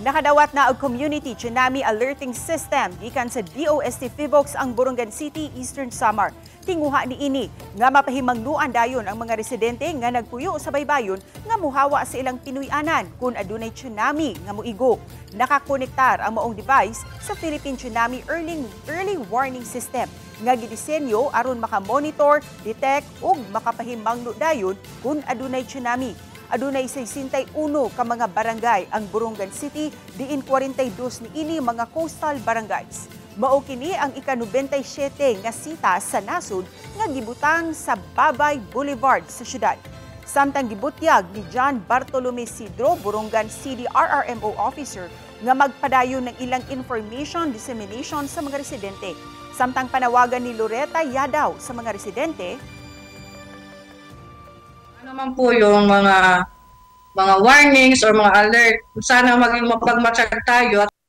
Nakadawat na og Community Tsunami Alerting System gikan sa DOST Phivolcs ang Borongan City, Eastern Samar. Tinguha ni ini nga mapahimangnuan dayon ang mga residente nga nagpuyo sa baybayon nga muhawa sa ilang tinuy-anan kung adunay tsunami nga moigo. Nakakonektar ang maong device sa Philippine Tsunami Early Warning System nga gidisenyo aron makamonitor, detect ug makapahimangno dayon kung adunay tsunami. Adunay 61 ka mga barangay ang Borongan City, diin 42 niini mga coastal barangays. Mao kini ang ika-97 nga sita sa nasod nga gibutang sa Babay Boulevard sa syudad. Samtang gibutyag ni John Bartolome Sidro, Borongan City RRMO officer, nga magpadayon ng ilang information dissemination sa mga residente. Samtang panawagan ni Loretta Yadaw sa mga residente, Ano man po yung mga warnings or mga alert, sana maging mapagmatsyag tayo at